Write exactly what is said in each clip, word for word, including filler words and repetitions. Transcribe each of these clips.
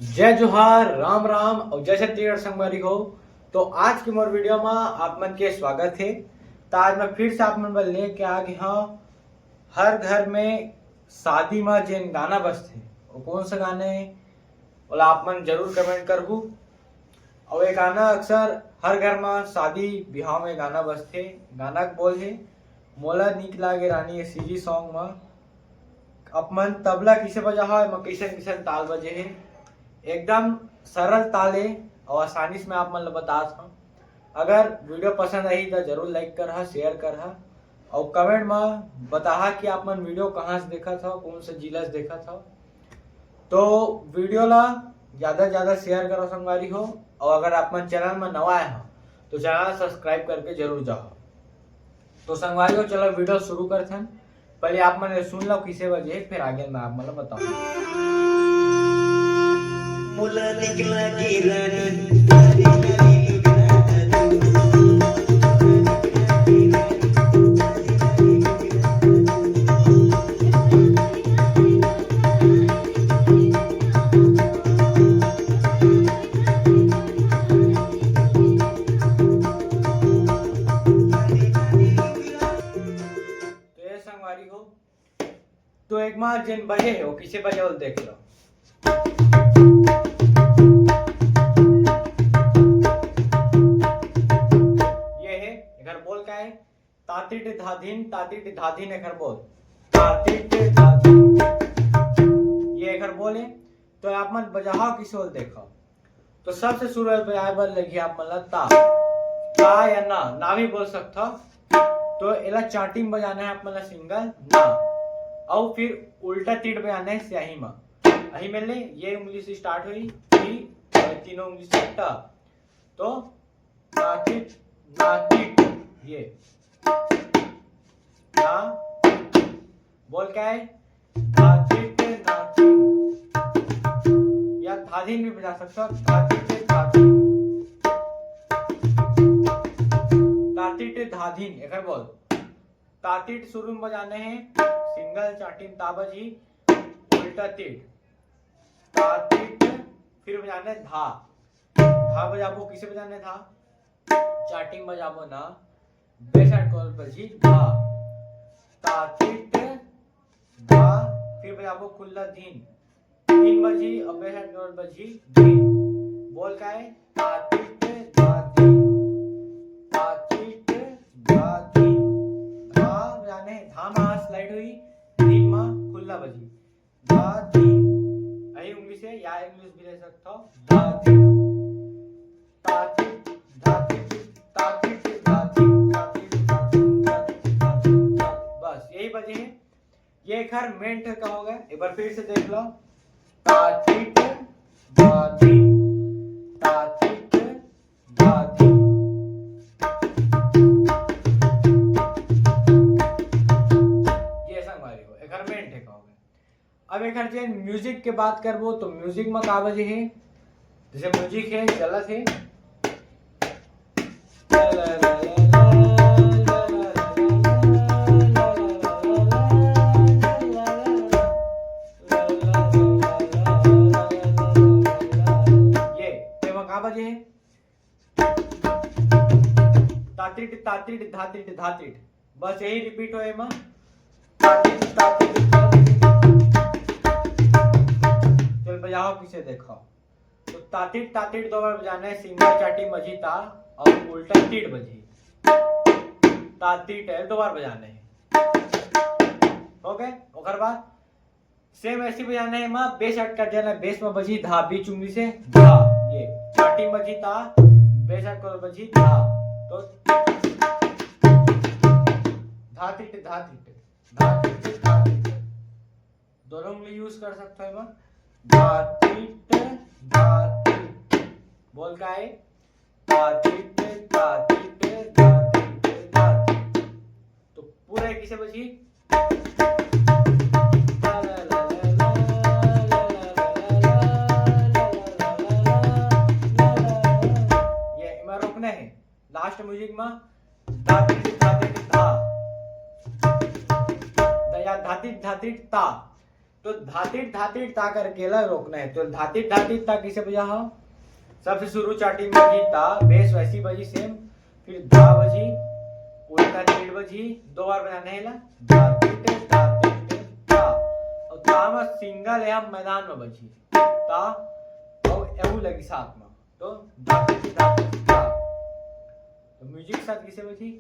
जय जोहार, राम राम और जय छत्तीसगढ़ संगवारी हो। तो आज के मोर वीडियो में आप मन के स्वागत है। तो आज मैं फिर से आप मन बर लेके आ गया हूँ हर घर में शादी में जेन गाना बजथे, वो कौन सा गाना है, ओला आप मन जरूर कमेंट करहू। और ये गाना अक्सर हर घर में शादी बिहाव में गाना बजथे। गाना के बोल है, मोला नीक लागे रानी, ये सीजी सॉन्ग में आप मन तबला किसे बजाहा, एमा कइसन कइसन ताल बजे हे। एकदम सरल ताल हे और आसानी से मैं आप मन ल बतात हूँ। अगर वीडियो पसंद आही तो जरूर लाइक करहा, शेयर करहा और कमेंट में बताहा कि आप मन वीडियो कहाँ से देखत हो, कौन से जिला से देखत हो। तो वीडियो ला ज़्यादा से ज़्यादा शेयर करो संगवारी हो, और अगर आप मन चैनल में नवा आए हो तो चैनल सब्सक्राइब करके जरूर जाओ। तो संगवारी हो, चलो वीडियो शुरू करथन। पहले आप मन सुन लो किसे बजे, फिर आगे मैं आप मन ल बताऊँ। मोला निकला के रानी, तो ये संगवारी हो, तो एक मार जेन बजे है, वो किसे बजे, वो देख लो। ये है, एकर बोल का है? तातिट धाधिन, तातिट धाधिन, एकर बोल। तातिट धाधिन, ये एकर बोल है। तो आप मन बजाहा किसे, वो देखो। तो सबसे शुरू में बजाए बर लगी आप मन ला ता। ता या ना, ना भी बोल सकता। तो एला चाटी में बजाना है आप मन ला सिंगल ना, और फिर उल्टा तीर बजाना है स्याही में। अही में ले, ये उंगली से स्टार्ट हुई, टी, और तीनों उंगली से ट। तो नाचिट, नाचिट, ये ना, बोल क्या है? धाचिट, नाचिट। या धाधिन भी बजा सकते हो, धाचिट, धाधिन। तातिट, धाधिन, एकर बोल। तातिट शुरू में बजाने हैं, सिंगल चाटिन ता बजी, उल्टा तीर। तातिट, फिर बजाने धा। धा बजाबो, किसे बजाने धा? चाटिन बजाबो ना, बेसाट कॉल बजी धा। तातिट धा, फिर बजाबो खुल्ला धीन। तीन बजी, अबे है नोट बजी, दिन। बोल का है? तातिट, धातिट, तातिट, धातिट। धा जाने, धा मा स्लाइड हुई, दिन मा खुल्ला बजी। धातिट। अही उंगली से या इंग्लिश भी ले सकता हो। धातिट। तातिट, धातिट, तातिट, धातिट, तातिट, धातिट, धातिट, धातिट। बस, यही बजे हैं। ये एकर मेन ठेका हो गया। एक बार फिर से देख लो, तातिट धातिट, तातिट धातिट। ये संगवारी हो, एकर मेन ठेका हो गया। अब एकर जे म्यूजिक के बात करबो तो म्यूजिक में का बजे है? जैसे म्यूजिक है, चलत है। ये, तेमा का बजे है? तातिट, तातिट, धातिट, धातिट। बस यही रिपीट होए मा। तातिट, तातिट, धातिट। चल बजाओ, पीछे देखो। तो तातिट, तातिट दो बार बजाना है, सिंगल चाटी मझी ता और उल्टा तीट बजी। तातिट है, दो बार बजाना है। हो गए? ओकर बाद सेम ऐसी बजाना है, माँ बेस अटका जाना, बेस में बजी धा, बीच उंगली से धा, ये चाटी मझी ता, बेस अटका बजी धा। तो धातिट, धातिट, धातिट, धातिट। दोनों उंगली यूज कर सकते हो, माँ। धातिट, धातिट। बोल का है? तातिट, तातिट, तातिट, तातिट। तो पूरा एक किसे बजी? ये एमा रोकना है। लास्ट म्यूजिक में धातिट, धातिट, धा। द-, या धातिट, धातिट, ता। तो धातिट धातिट ता करके ला रोकना है। तो धातिट धातिट ता किसे बजा हा? सबसे शुरू चाटी में बजी ता, बेस वैसी बजी सेम, फिर धा बजी, उल्टा तीन बजी, दो बार बजाना है ला, धातिट धातिट ता। और ता में सिंगल है, हम मैदान में बजी ता, और एहू लगी साथ में। तो धातिट धातिट ता। तो म्यूजिक के साथ किसे बजी?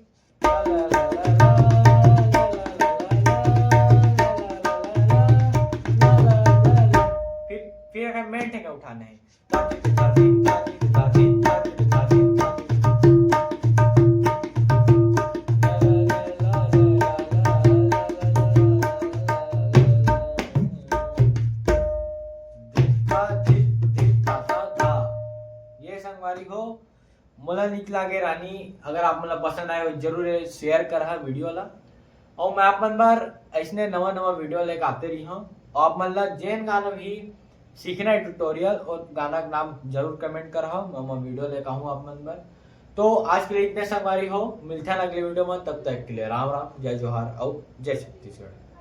फिर फिर अगर मेन ठेका उठाना है। ये संगवारी हो, मोला निक लागे रानी। अगर आप मन ला पसंद आए हो, जरूर शेयर करहा वीडियो ला। और मैं आप मन बर ऐसने नवा नवा वीडियो लेके आते रही हूँ। और आप मन ला जेन गाना भी सीखना है ट्यूटोरियल और गाना का नाम जरूर कमेंट करहा, मैं, मैं वीडियो लेके आऊँ आप मन बर। तो आज के लिए इतने संगवारी हो, मिलते हैं अगले वीडियो में। तब तक के लिए राम राम, जय जोहार और जय छत्तीसगढ़।